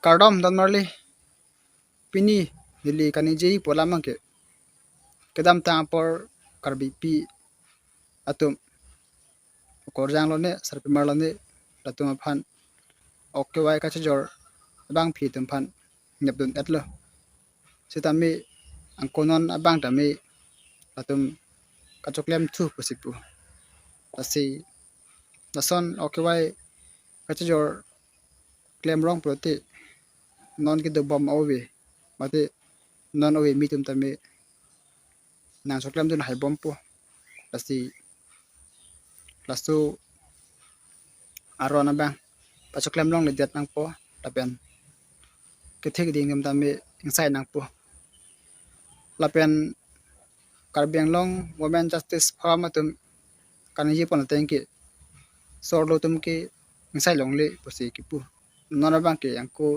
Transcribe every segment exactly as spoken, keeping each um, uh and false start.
Kardom don marli, pini neli kaningjeji pu alam abangke, kedamtang apor Karbipi atum okorjang lone, sarpimar lone, latum aphan ok kevai kachejor abangpi atum aphan nepdun-etlo. Sitame angko non abang tame latum kachoklem thu pusi pu. Lasi lason ok kevai kachejor klemrong pulote non kedobom ove, mate non ove mi atum tame nangchoklemdun haibompo. Lasi laso aron abang pachoklem longledet nangpo, lapen kethe keding atum tame ingsai nangpo. Lapen Karbi Anglong Women Justice Forum atum kaningje pon ateng ke, sorlo atum ke ingsai longle pusi kipu. Non abangke angko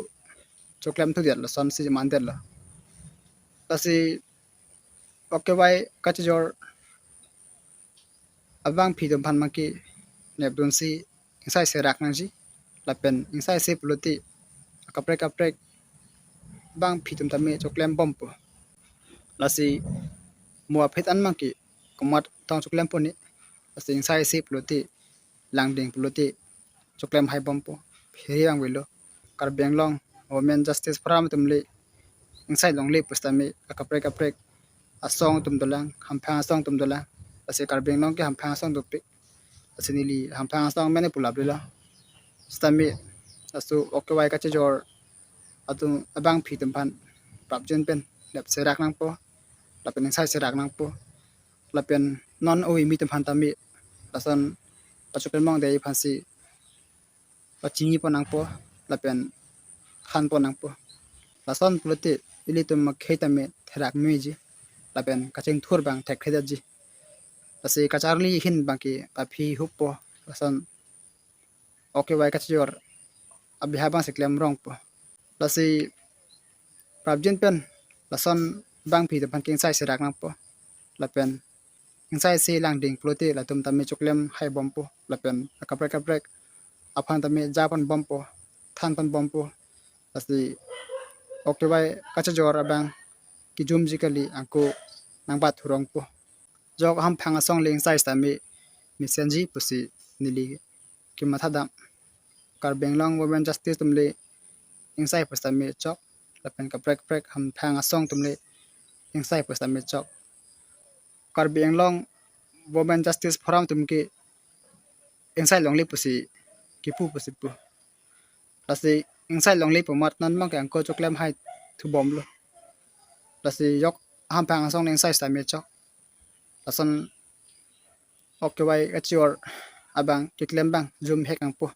choklem thudet, lasonsi mandetlo. Lasi ok kevai kachejor abangpi atum aphan abangke nepdunsi ingsai serak nangji, lapen ingsaise pulote akaprek kaprek abangpi atum tame choklembompo. Lasi mo aphi an abangke komat tong choklem pone, lasi ingsaise pulote, langding pulote choklem haibompo. Phiri abang avelo, Karbi Anglong Women Justice Forum atum le ingsai longle pusitame akaprek kaprek asong atum dolang, hamphang asong atum dolang. Lasi Karbi Anglong ke hamphang asong dopik. Lasi neli hamphang asong amen pu lapulo. Sitame laso ok kevai kachejor atum abangpi atum aphan prapjin pen nep serak nangpo, lapen ingsai serak nangpo, lapen non ove mi atum aphan tame lason pachoklem longde aphansi pachini pon nangpo, lapen han pon nangpo. Lason pulote ilitum akhei tame therak meji, lapen kachingthur abang thekthedetji. Lasi kacharli ahin abangke paphi huppo, lason ok kevai kachejor abiha abangsi klemrongpo. Lasi prapjin pen lason abangpi atum aphan ke ingsai serak nangpo, lapen ingsaise langding pulote latum tame choklem haibompo, lapen akaprek kaprek aphan tame ja ponbompo, than ponbompo. Lasi ok kevai kachejor abang kejumji kali, angko nangbat thurongpo. Jok hamphang asong le ingsai sitame mesenji pusi neli kemathadam. Karbi Anglong Women Justice atum le ingsai pusitame chok, lapen kaprek kaprek hamphang asong atum le ingsai pusitame chok. Karbi Anglong Women Justice Forum atum ke ingsai longle pusi kipu pusi pu. Lasi ingsai longle pu amat non abangke angko choklem hai thubomlo. Lasi jok hamphang asong le ingsai sitame chok, lason ok kevai kachejor abang keklem abang jumhek nangpo.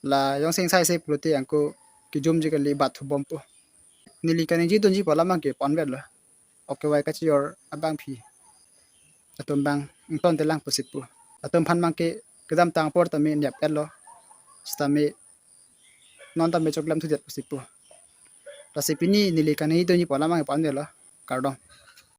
La jongsi ingsaise pulote angko kejumji kali, bat thubompo. Neli kaningjedunji pu alam abangke ponvetlo. Ok kevai kachejor abangpi atum abang ingtontelang pusi pu. Latum aphan abangke kedamtang apor tame nep-etlo, sitame non tame choklem thudet pusi pu. Lasi pini neli kaningjedunji pu alam abangke ponvetlo. Kardom.